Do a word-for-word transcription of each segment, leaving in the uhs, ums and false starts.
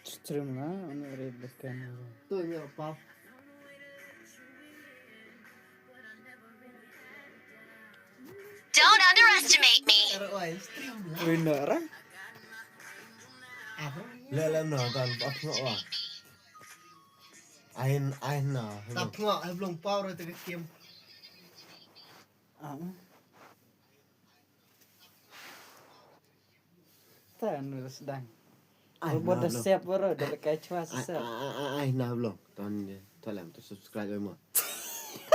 Stream na, ano re bekan. Tu ni apa? Don't underestimate me. Oi, stream lah. Oi, no, ra? Apa? La la no, tan apa no wa. Ain ain na. Tap no, belum power tu ke game. Ah. Ta nu sdang. Ai, ba na, da no. Sep baroh, da lehkai chwa ai, sep. Ai, ai, ai, ai, na blong. Ton je, to lem, to subscribe mo.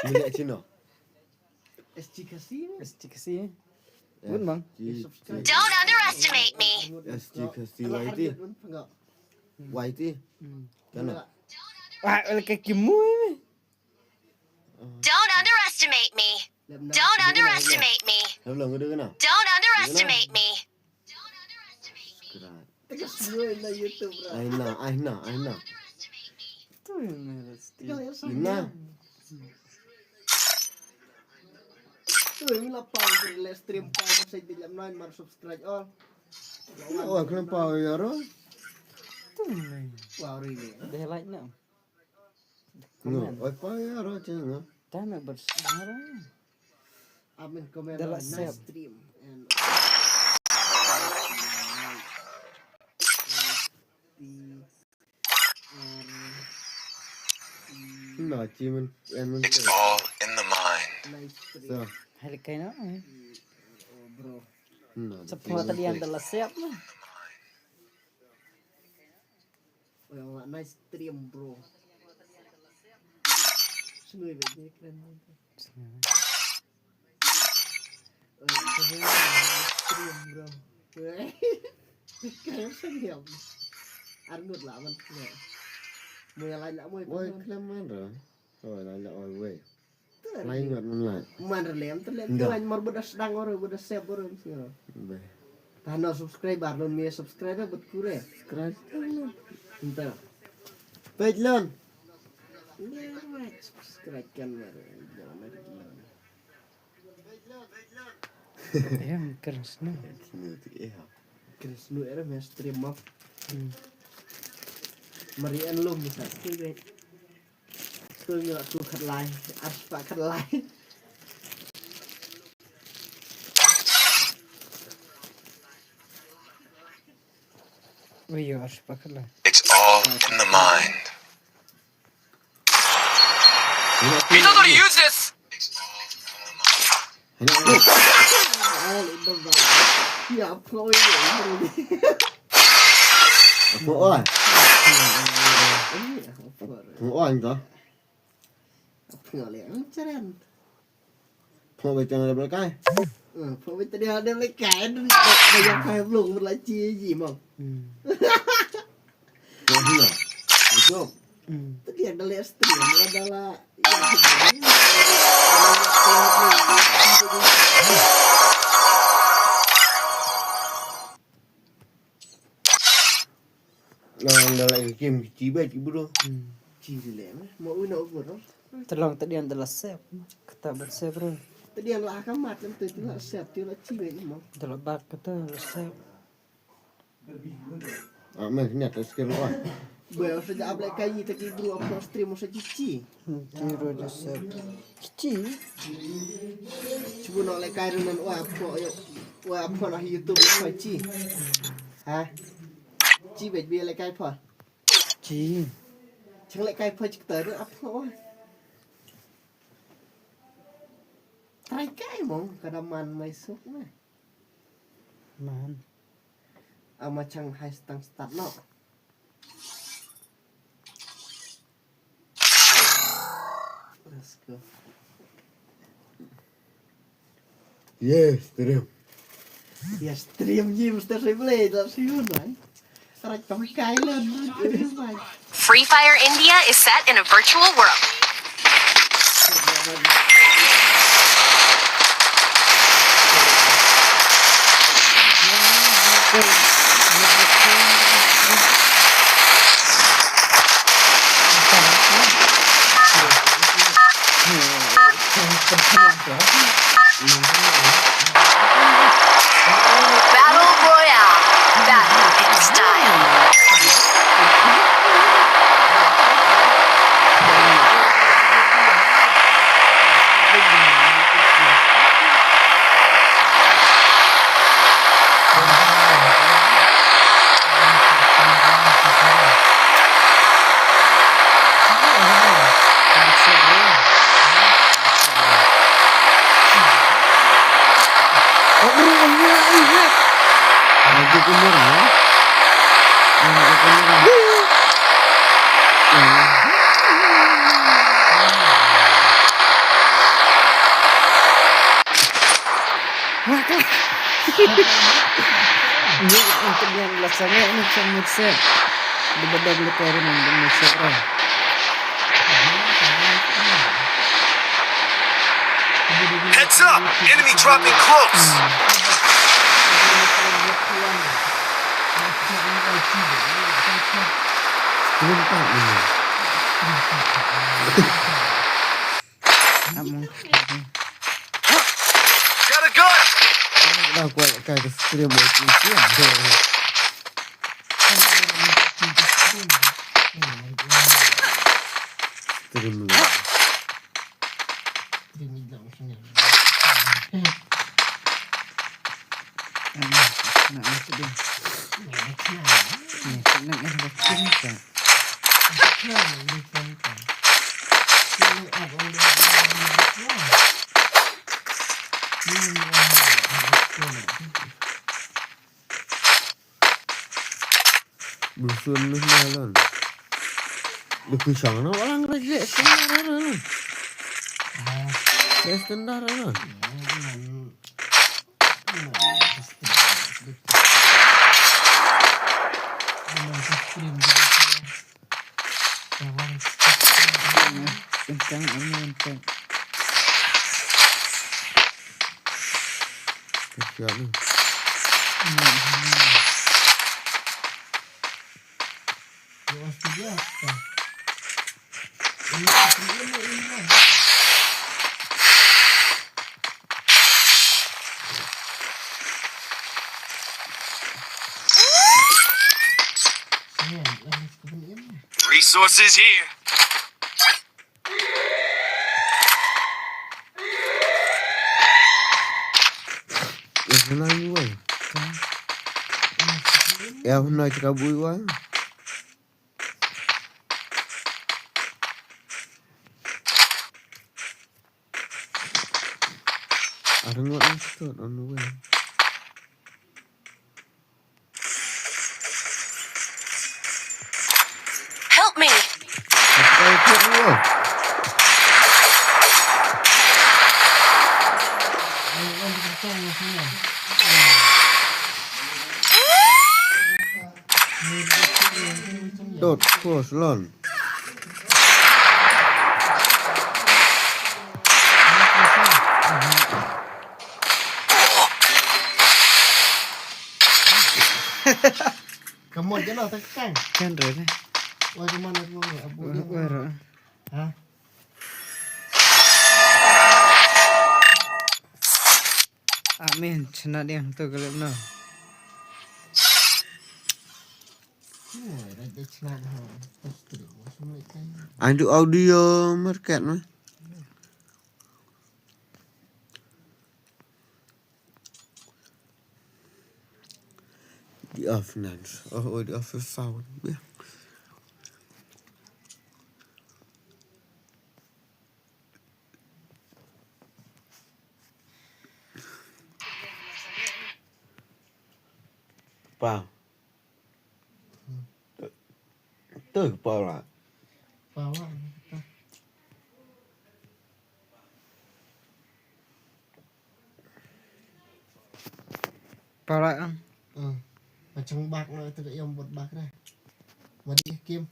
Mila chino. S G Khasi. S G Khasi. Bun mang. Subscribe. Don't underestimate me. S G Khasi Y T. Y T. Hmm. Kana. Ah, lehkai kimu ni. Don't underestimate me. Don't underestimate me. Hello, ngadu kana? Don't underestimate me. Kira. Teka semua na YouTube, bro. Aina, aina, aina. Tu yang mesti. Ina. Tu yang lapang, live stream pa masa di dalam nine mar subscribe all. Oh, kenapa ya, bro? Tu ni. Wow, really. Dia like na. Ngo, oi pa ya ro che ngo. Tama bersara. Amin comment. Dalam nice sep. Stream and no, achievement and it's all in the mind. Nice stream. So. Hai kai no. Oh, bro. No. Support tadi yang dalam sep. Oi, nice stream, bro. Sngui bad ni kren. Oi, nice stream, bro. Kaya sngui. Arngut lah man. Mo ya lain lah mo. Oi, klam man ra. Oi, lain lah oi wei. Lai ngat man lai. Man rlem, rlem. Nda. Lai mar bada sdang oro, bada sep oro, mesti oro. Be. Tano subscriber, lon mi subscriber, bet kure. Subscribe. Nda. Page lon. Nda, subscribe kan mar. Jangan mar lon. Em, keras ni. Keras ni, era mesti stream up. Hmm. Mari an lom bisa. Kue. Kue ngi la tu khat lai, ar spah khat lai. Ui, ar spah khat lai. It's all in the mind. You don't know how to use this. All in the mind. Ya, pro ini. Apa oi? Ini apa? Apa oi tu? Apa oi? Cheren. Pho ba tang da lekai. Pho ba tang da lekai. Da ya kai blong la chi ji mo. Pho hi ya. Itu. Tadi ada le stream, ada la. Nang da la ki kem ki chi bad ki bro. Chi le me. Mo u na u bro. Te long te dian da la sep. Kata bad sep bro. Te dian la ka mat lem te la sep te la chi bad mo. Da la bak kata la sep. Ah, me nya ta skill wa. Ba sa ja ap le kai te ki bro ap stream sa chi chi. Tiro Joseph. Chi. Chubu no le kai runan wa pho yo. Wa pho na YouTube pho chi. Ha. Chi bej bi le kai pho. Chi. Chang le kai pho chi kta ru ap pho wa. Trai kai mong kada man mai suk na. Man. Ama chang hai stang start no. Let's go. Yes, stream. Yes, stream ji mesti saya boleh tak sih man. Sarat kami kailan. Free Fire India is set in a virtual world. Battle Royale. Battle in style. Kamera, ya? Yang ada kamera. Ya. Ini untuk yang belakangnya ini macam mixer. Di bedeng di korin yang mixer, eh. Heads up! Enemy dropping close! Stream tak ini. Nak mungkin. Got a gun! Dah kuat kat stream buat stream. Stream lu. Stream lu. Nak masuk dia. Ni, nak yang stream tak? Dusun ni lah lan. Dusun sana orang kerja standar lah. Kerja standar lah. Kencang, kencang. Kesian ni. Resources here. Ya, huna ni wai. Ya, huna cakap bui wai. I don't know what I'm stuck on the way. Help me! Help me, oh. Dot, cross, lan. Ka mot jano ta kang. Kan re ne. Oi, ka man aku ro, abu. Oi, oi, ro. Ha? Amen. Chna diang to ka lep no. Oi, ra de chna ha. Andu audio market no. Di off nan. Oh, oh, di off sound. Ya. Pau. Tu pau lah. Pau lah. Pau lah, ang. Hmm. Macam bak lah tu, dah yang buat bak dah. Madi kim.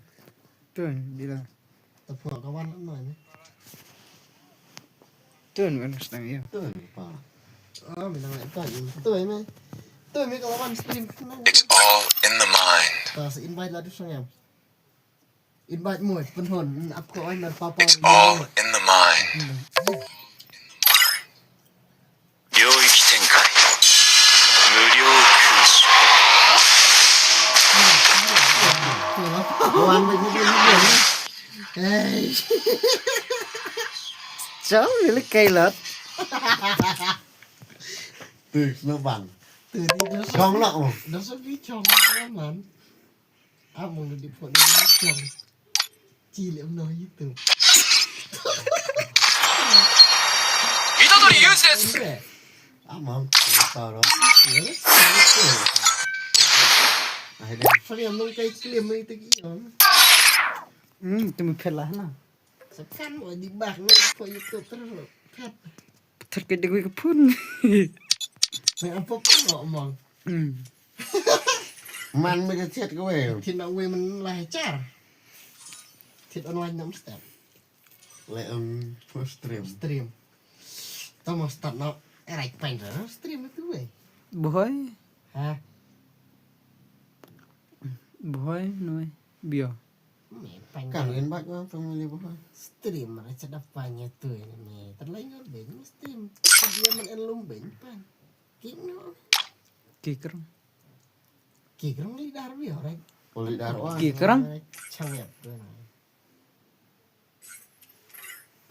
Tu, bila. Tepuk kawan lah mana? Tu, mana sedang ya? Tu, pau lah. Ah, bilang nak tanya. Tu, ini. Tu, ini kawan stream. It's all in the mind. Tak se-invite lah tu, sayang. Invite mo, pynhun, ap ko ai na papa. It's all in the mind. Lyoik tenkai. Muryo kusu. Hey. Chong, really kailot. Tu, no bang. Tu, tu, tu. Chong lah, oh. Dah sepi chong, man. Among na dipot na chong. Chi lem no YouTube. Itadori useless. Among, taro. Yes. Ai, dah. Film nong kai klim ai te ki on. Hmm, tu mi phet lah na. Sekan mo di bah nong po YouTube terus lo. Phet. Ter ke degui ke pun. Me apa pun lo mong. Hmm. Man me de chat ke we. Tin na we men lah char. Tin online nam step. Le um stream. Stream. Tama start na. Eh, right, fine, stream itu we. Bohoi. Ha. Bohoi noi. Bio. Kan rin bak ko family bohoi. Stream ra chada panya tu ni. Terlain ngor ben stream. Dia men en lum ben pan. King no. Kikrang. Kikrang li dar bio, right? Oli dar wan. Kikrang. Chang ya tu na.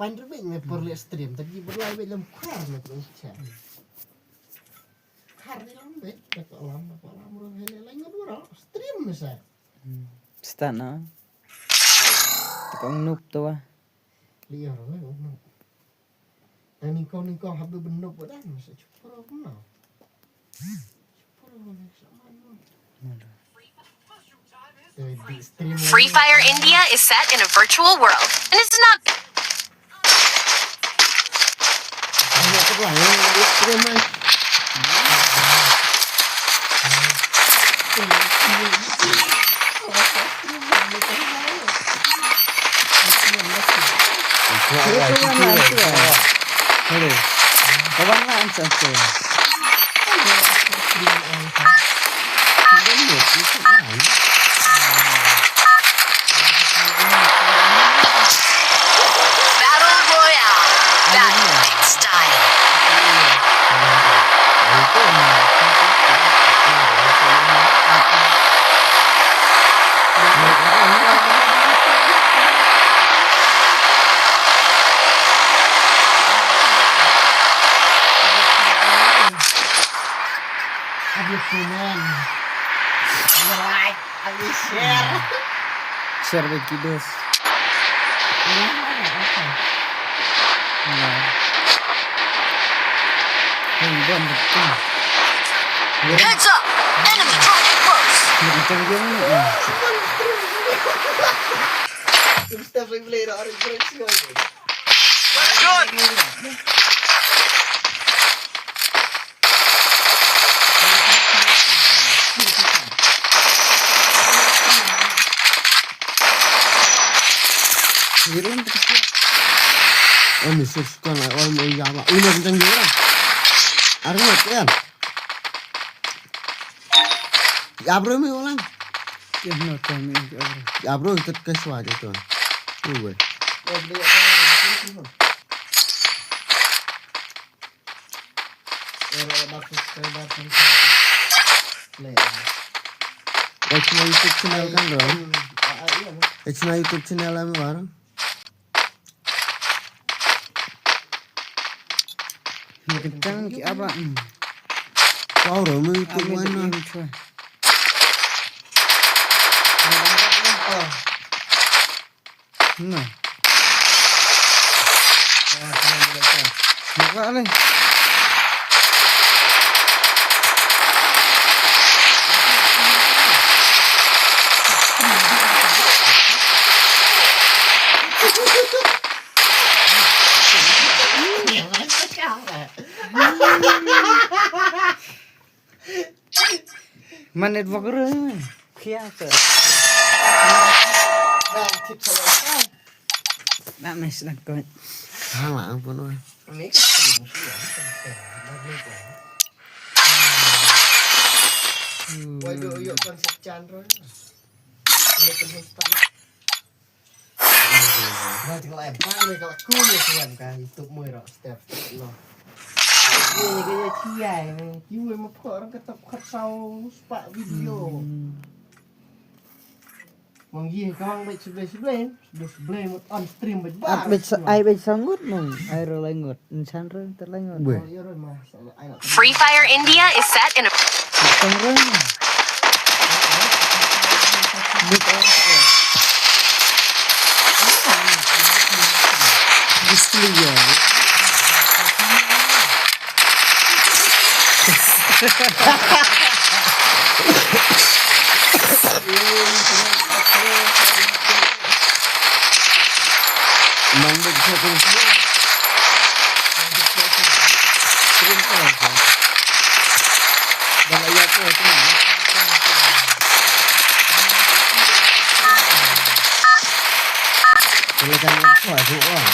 Pan rebit me por le stream, tapi berlai be lem khar me tu cha. Khar ni lam be, tak lam, tak lam ro hele lai ngot ro stream me sa. Hmm. Start na. Tukang noob tu ah. Liar lah noob. Nang ningkong ningkong habis benuk badan me sa chupro kena. Chupro me sa mano. Mano. Free Fire India is set in a virtual world and is not. Battle Royale. Battle Big Style. Habis komen. Habis like. Habis share. Share bagi dos. Nah. Hei, bom betul. Heads up! Enemy target close! Nak macam dia ni. Terus tak boleh beli dah orang. Good! Ini sus kan, oh, ini yang apa? Ini kencang juga. Arnat, ya. Ya, bro, mi ulang. Ya, no, tell me, ya, bro. Ya, bro, kita ke suara tu. Ni gue. Ero bak subscriber kan. Play. Ech na YouTube channel kan, bro? Hmm, ah, ah, iya, bro. Ech na YouTube channel am, bro? Ni kencang ki apa? Hmm. Wow, bro, mi YouTube mana? Nah. Buka ni. Man network re. Khia ke. Dah, tip salah. Nak mes nak kau. Salah ampun, wah. Ni kan seribu rupiah, ni kan. Dah beli kau. Hmm. Waduh, yuk kan sechan, Roy. Walaupun hostile. Ba, tengok, eh, bang, ni kalau aku ni, tuan, kan, YouTube mu, Rock Step, no. Ni, kena kiai ni. Kiwei ma pok orang kata kat sau spak video. Hmm. Mong ye kong bek sebelah-sebelah. Sebelah-sebelah mut on stream bek bar. At bek sa-, ai bek sangut mong. Ai ro langut. Ensan ro ter langut. Weh. Oh, ya, ro, mas. Free Fire India is set in a Tang reng. Look out. Display ya. Mang bek sa tu. Terus kau. Dah layak kau tu. Boleh kan kau tu, oh.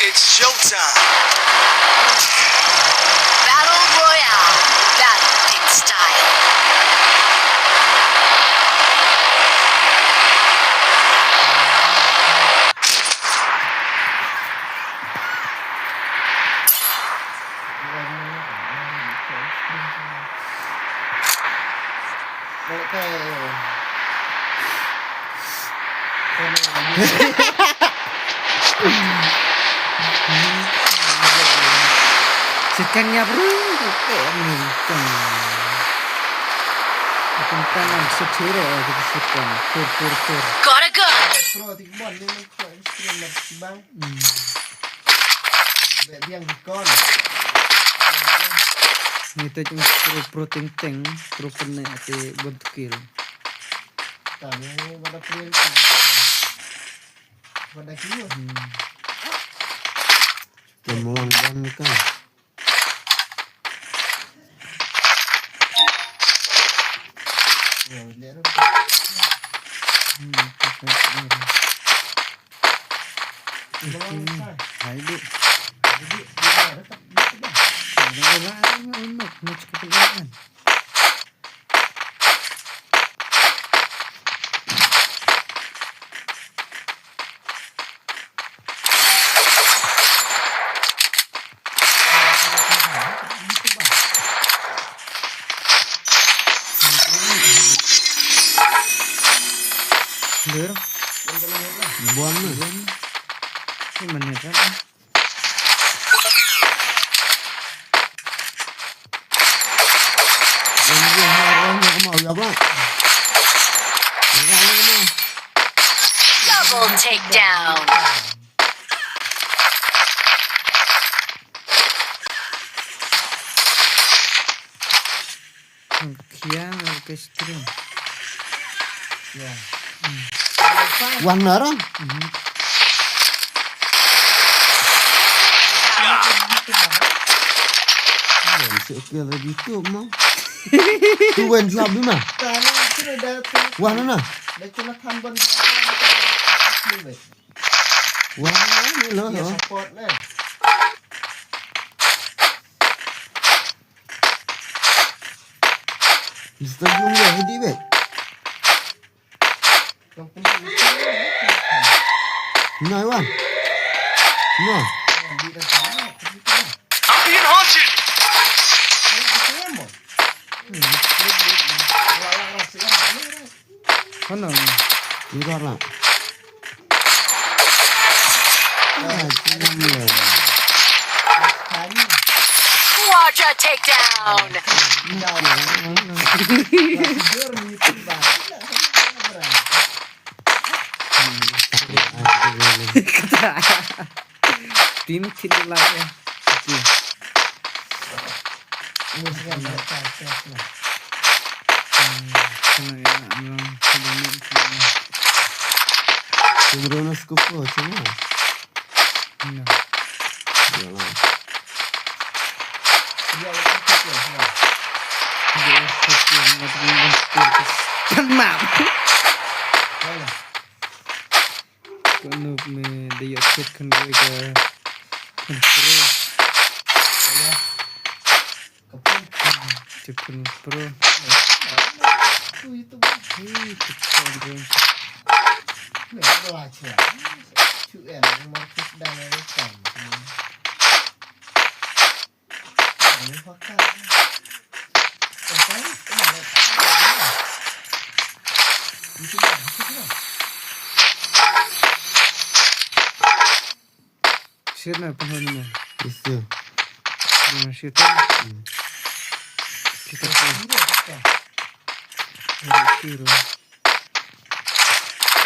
It's showtime. Battle Royale. Battle in style. Sekan ya bro. Sekan. Sekan kan sekan. Sekan. Tur tur tur. Gotta go. Hmm. Beh biang dikon. Ngi te jong pro pro ting ting, pro kene ate bun kill. Tang wada kill. Wada kill. Hmm. Kemlang ban ni kan. Dur. Buan ni. Buan. Ni mana kan? Double takedown. Kian ke stream. Wan narang. Wan se ke la di tu mo. Tu wan jawab di ma. Wan na. Wan na ni lo. Support na. Mister Jung ya hidi bet. No, Iwan. No. I'm being hunted. Mana? Iwan lah. Quadra takedown. Team kill lagi. Okay. Kena ya, memang kena ni. Sembrono scope ko, cuma. Nah. Yalah. Dia itu dia. Dia itu dia. Kena. Kano me da ïoh kit khun ruh ka khun pro. Ka khun pro. Ui, ka khun pro. Shit na pahon na. Yes, sir. Na shit na. Hmm. Kita pun. Kiro.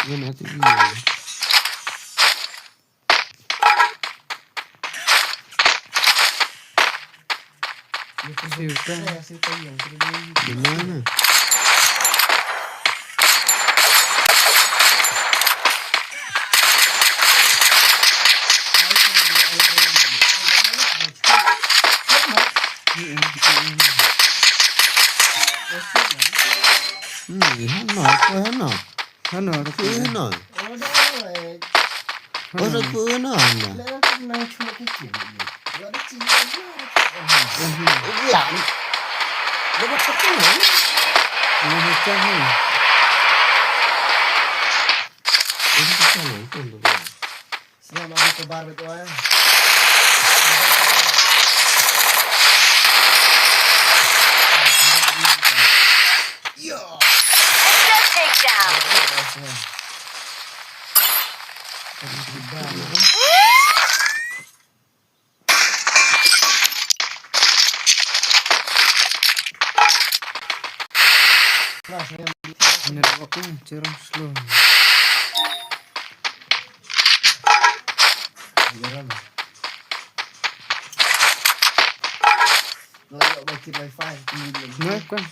Yan ati iya. Siu ka. Di mana? Phu no. Ora phu no na. Ini macam ni. Ini macam ni. Sñiaw ma ki kbar bad oi. Yo. Headshot takedown. Network ni cerah slow. Jalan. Lah, ya, bagi wifi. Nah, kan.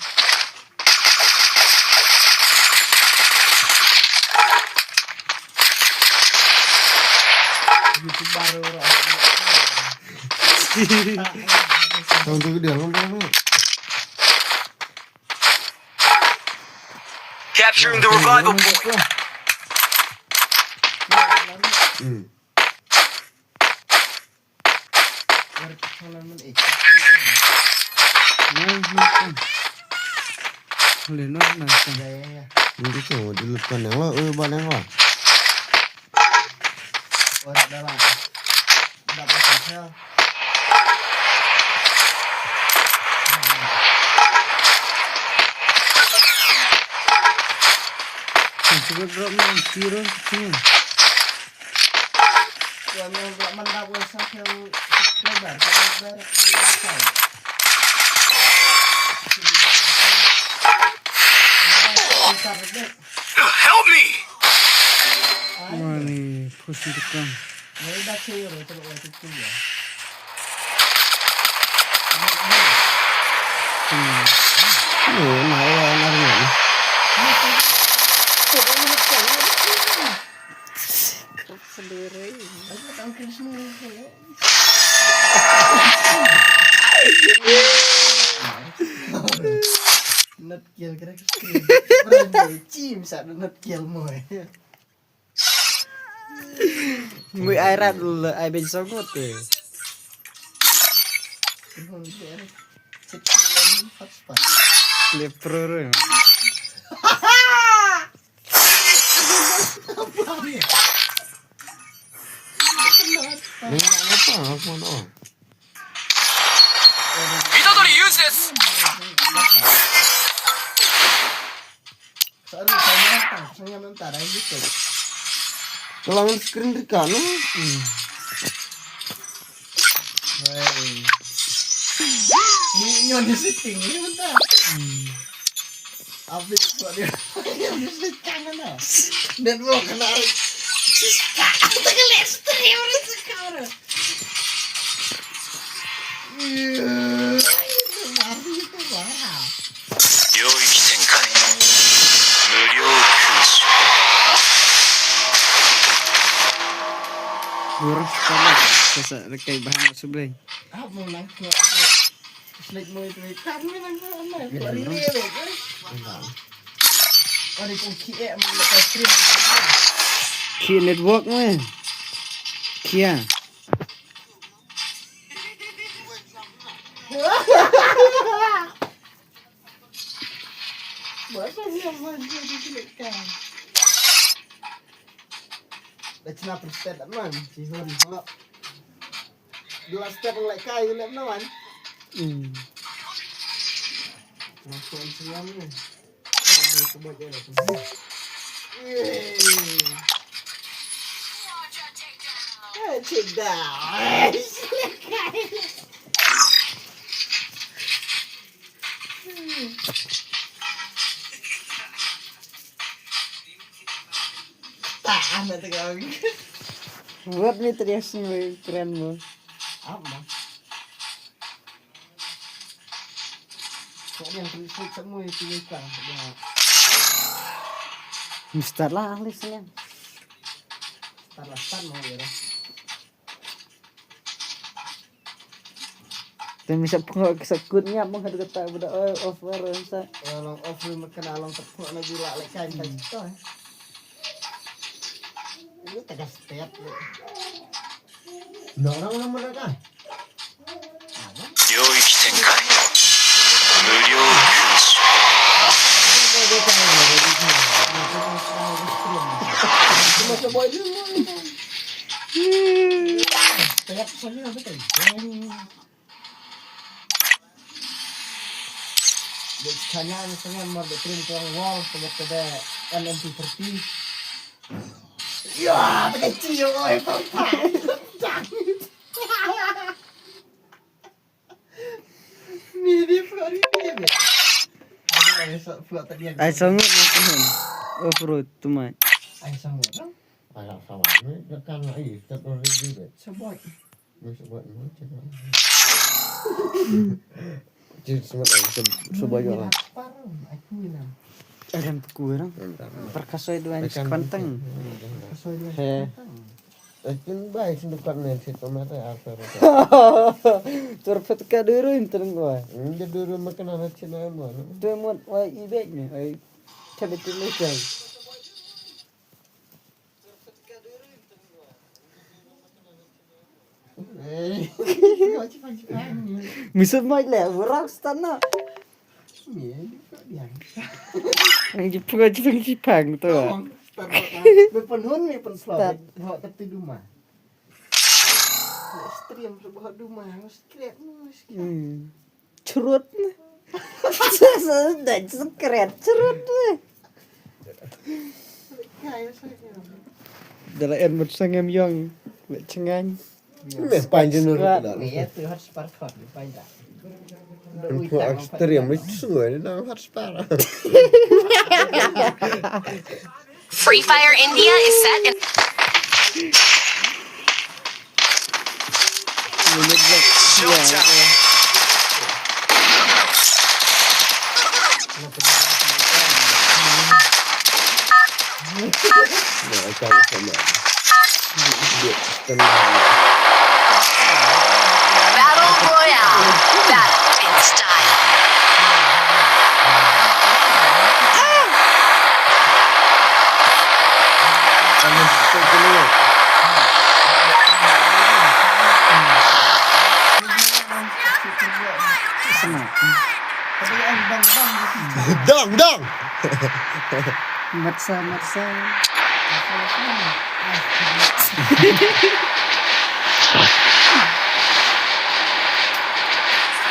YouTuber orang. Tahu tu dia, orang, orang. Capturing the revival point. Hmm. Nice, nice, nice. Boleh, no, nice, nice. Ya, ya, ya. Ini tu, di depan yang lo, eh, balik yang lo. Ora dah lah. Dah pasang sel. Cuba drop ni, kira sini. Yang yang drop mana, gua sel lebar, lebar, lebar. Help me! Wah, ni push ni tukang. Hmm. Ni, mai lah, nari ni. Not kill kena screen. Brand new team sa not kill mo. Ngui ai rat le ai ben songot te. Le pro ro. Itadori, use this. Kelangan screen rika no. Ni nyo ni setting ni mentah. Update buat dia. Yang mesti kangen dah. Network kena. Siska, kita ke live stream ni sekarang. Iya, itu baru itu wah. 領域展開、無料空襲。 Murah sama. Sasa rekai bahan sebelah. Ah, mau nangkep. Selek mo itu ikan mo nangkep. Ada kong kiek mo nangkep stream. Kiek network mo. Kia. Buat apa dia buat dia di sini kan? Dah cina perspet man, si Hon. Dua step ngelek kai ngelek na man. Hmm. Masuk senyum ni. Ini sebut je lah. Eh, cedar. Tahan na tengah. Buat ni teriak semua keren mo. Apa? Kok dia yang teriak semua itu ikan. Mister lah ahli sini. Start lah, start mo ya. Te mi sa pyngoh ka sa kut ñiap mo ka kata ba da off war sa. Long off ri ma kane long ka pyngoh na gila le kai ka to. Tegas step. No, no, no, no, no. 領域展開、無料空襲。 Dek kanya ni sengem mar dek trim tuang wall sebab kebe M M P thirty. Ya, pakai cio oi, papa. Ni dia pula ni dia be. Ai sangat ni tu. Off road tu mai. Ai sangat. Ai sangat ni dia kan ai tak boleh dia be. Sebab Adam ku orang. Perkasoi duan sekanteng. He. Akin bai sin dukan nen sit pamata apa. Turpet ka duru intern gua. Dia duru makan anak cina gua. Tu mut wai ibek ni. Ai. Cabe tu lekai. Misut mai le, rock star na. Ang jipung, ang jipung, jipang tu. Be penhun, be penslot. Hok kati duma. Stream sebuah duma, stream. Hmm. Cerut. Dah sekret cerut. Dalam en mut sangem yong. Lek cengang. Meh panjang nurut dah. Iya tu harus parkot panjang. Aku extreme itu semua ni dah harus parah. Free Fire India is set in Battle Royale. Battle in style. Dang, dang. Matsa, matsa.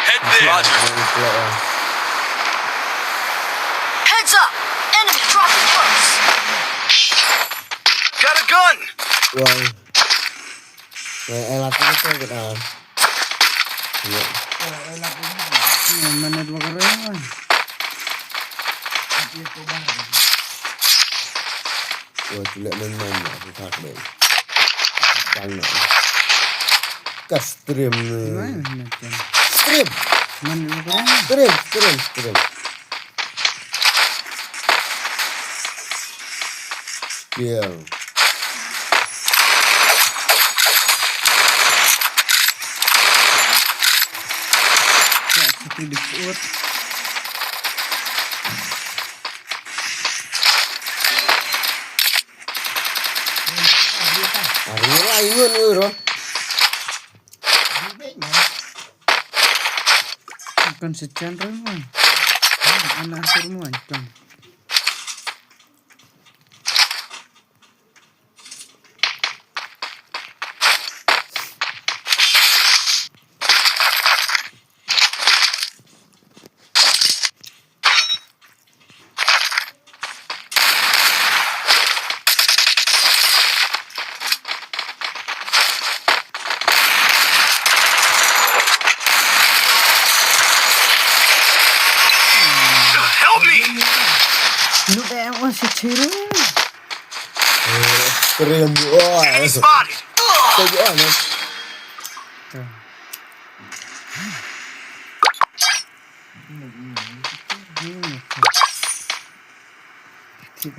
Head there. Heads up! Enemy dropping close. Got a gun! Wah. Wah, elat itu kita. Iya. Mana dua kali, wah. Wah, tu lek main-main lah, aku tak main. Tang nak. Ka stream ni. Mana macam? Stream. Mana dua kali? Stream, stream, stream. Skill. Tak, satu dikut. Ari lah ingun ni roh. Bukan secan roh man. Anak sur man kan. Help me! Nuk eh, wah, si Ciro. Eh, keren, wah. Enemy spotted. Tengok, ah, mas.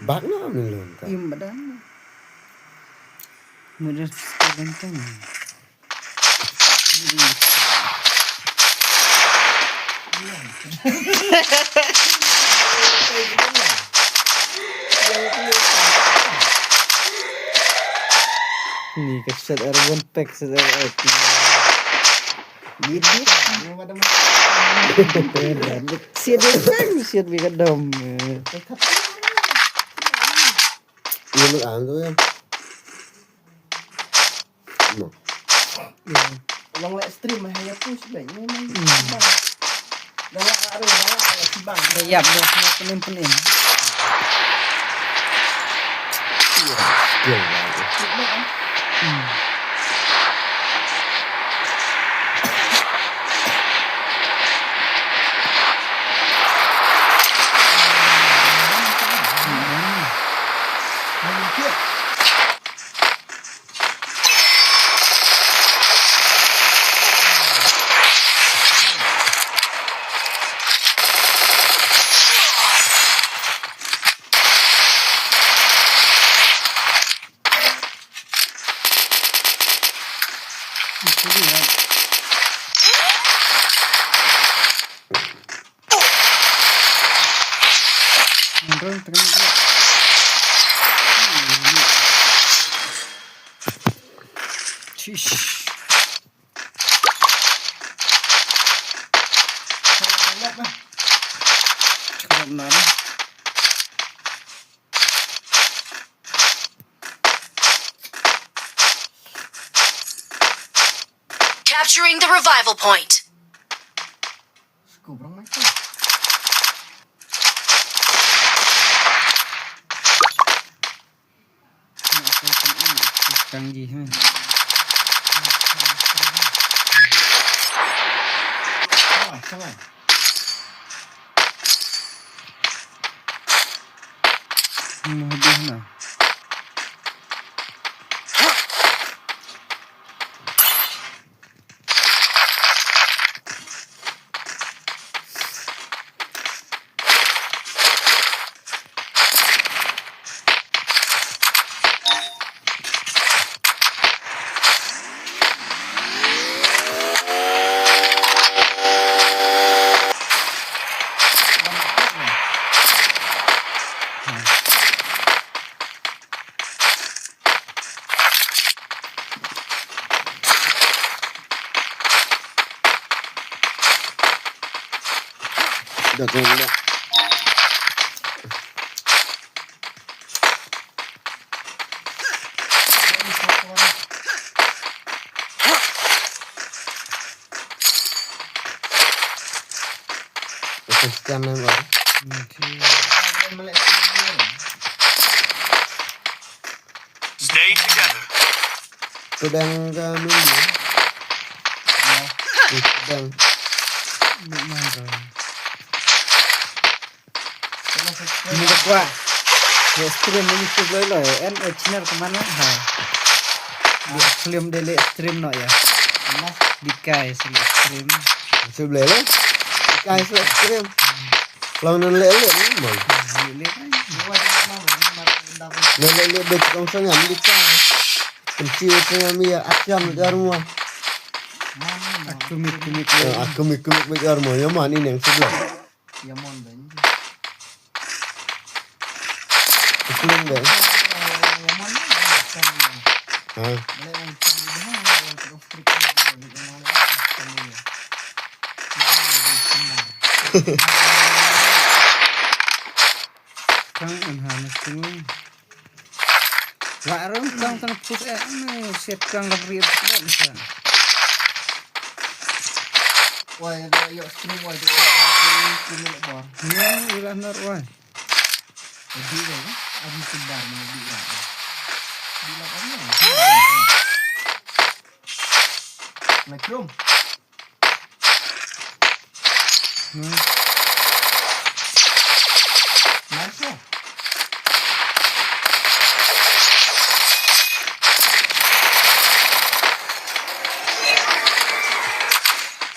Bak na melon ka. Im badan. Mudah sekalian kan. Ni ka set ar one pack set ar ek. Gidi. Siat di peng siat bi ka dom. Ini ang tu ya. No. Long live stream mah ya push back ni mah. Dah lah ada dah lah ada sibang. Dah yap dah semua pening-pening. Skill lah. Hmm. Sheesh. Cakap benar. Capturing the revival point. Scoop orang macam. Nak apa pun ni, aku canggih kan. Salah, salah. Hmm, habis lah. Dah tengok dah. Ito, scan lang ba? Okay. Stay together. Sedang kami ni. Ya. Sedang. Memang. Ni da kwah. Ya stream ni tu boleh lah. En eh channel ke mana? Ha. Dia film dia leh stream no ya. Di kai sini stream. Sebelah lah. Di kai sini stream. Long nan leh leh ni mah. Leh leh kan. Nan leh leh dek kong sangam di kai. Kunci sangam ya akyam di rumah. Aku mik mik. Aku mik mik di rumah. Ya mah ni yang sebelah. Yamon ben. Kuling ben. Yamon ni macam ni. Ha. Boleh macam ni, ha, yang terus trik ni, dia boleh yang mana, macam ni. Kang enhanced tu. Lah rum kang tan pus eh ni siat kang la bri dan sa. Wai, la yok stream wai, tu stream ni bar. Ya, ila nar wai. Di wai, abi sebar ni di wai. Di la kami. Like room. Hmm. Nice lah.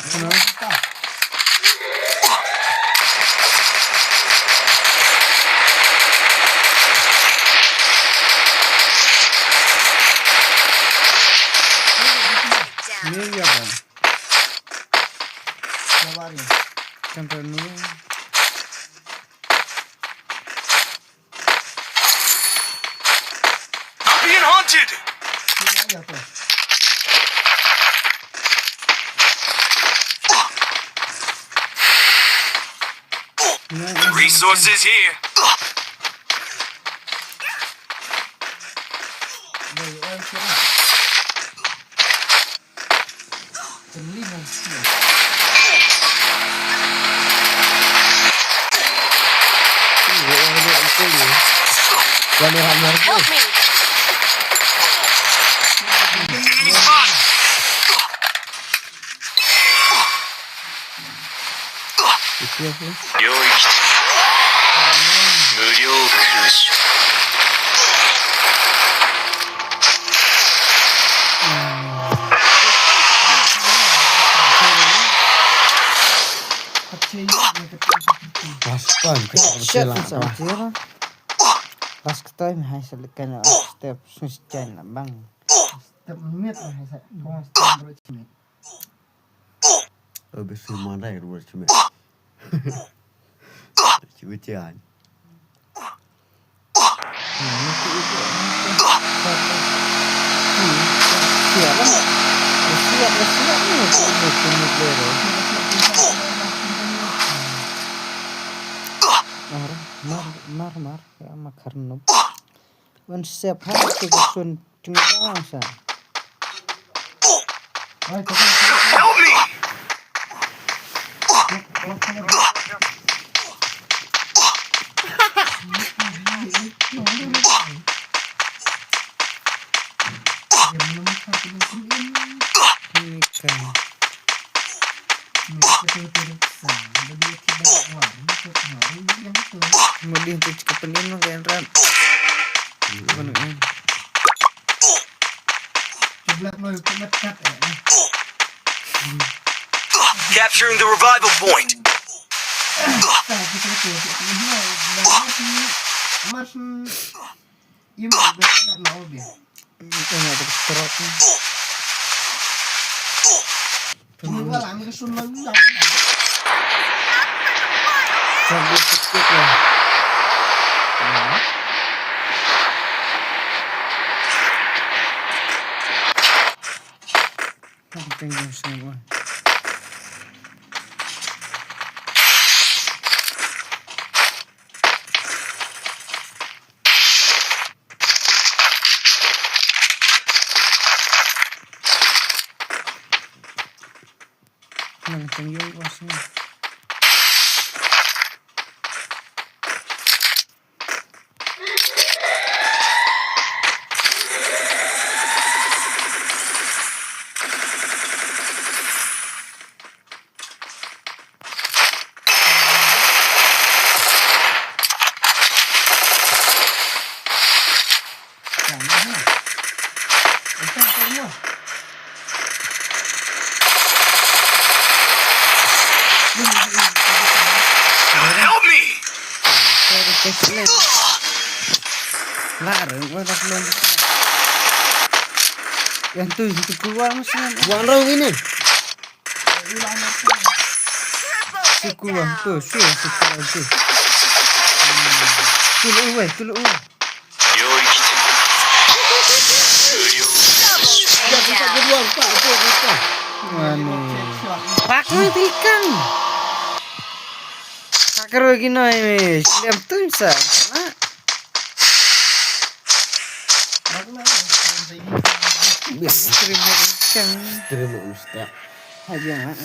Kenapa? Ni ya, Bang. Sabar ya. Kan penuh. I'm being hunted. Resources here. Help me. Enemy spot. 領域。無料空襲。 Last time kita Shit, bersilat, wah. Last time hai selikan step sustain bang. Step mit hai sa. Kong step bro mit. Obviously, Monday, it was to me. Cuba cari. Mar, mar, mar, mar, ya, makar nub. Wan sep ha te ka sun tenggang sa. Help me! Mudih tu cakap penin mah kain rat. Mana kan? Capturing the revival point. Mas, mas, Im, dah nak terus terus ni. Tunggu lah, ambil sun lagi lah. Tunggu sikit lah. Tunggu semua. Nang tang yung was ni. Help me! Lah, reng, wah, dah belum. Yang tu, yang tu keluar, Mas, yang wan rau ini. Suku wan tu, sure, suku wan tu. Tu lu weh, tu lu weh. Mane. Pak ni tikang. Pakar lagi noi, Mas. Diam tu, Mas. Stream mo kenceng. Stream mo mesti. Aja, ah.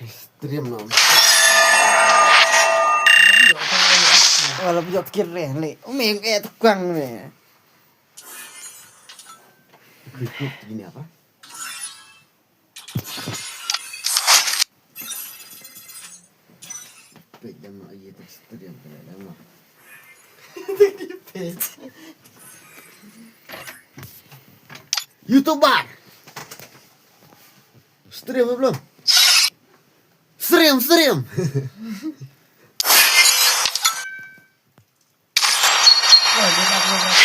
Stream mo mesti. Wala pjot kir re le. Umi eh tukang me. Ikut gini apa? Page dah mak ye tu stream tu dah mak. Tadi page. YouTuber. Stream belum? Stream, stream.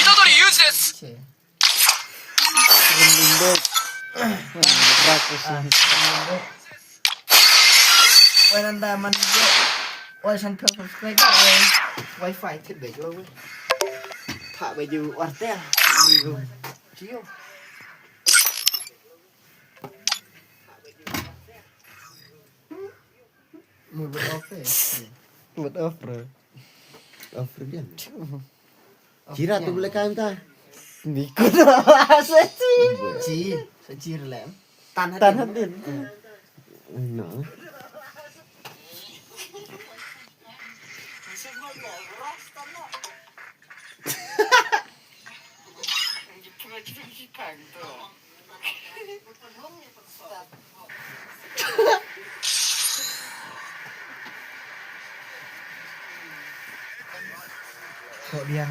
Itadori, use this. Oi, nanda man jo. Oi, san phe subscriber, oi. Wi-Fi thit bej lo, oi. Tha bej Airtel. Jio. Move it off, eh. Mut off, bro. Off dia. Jira tu boleh kain ta. Ni ku dah rasa sih. Ci, sa ci rlem. Tan hadin. No. Kok dia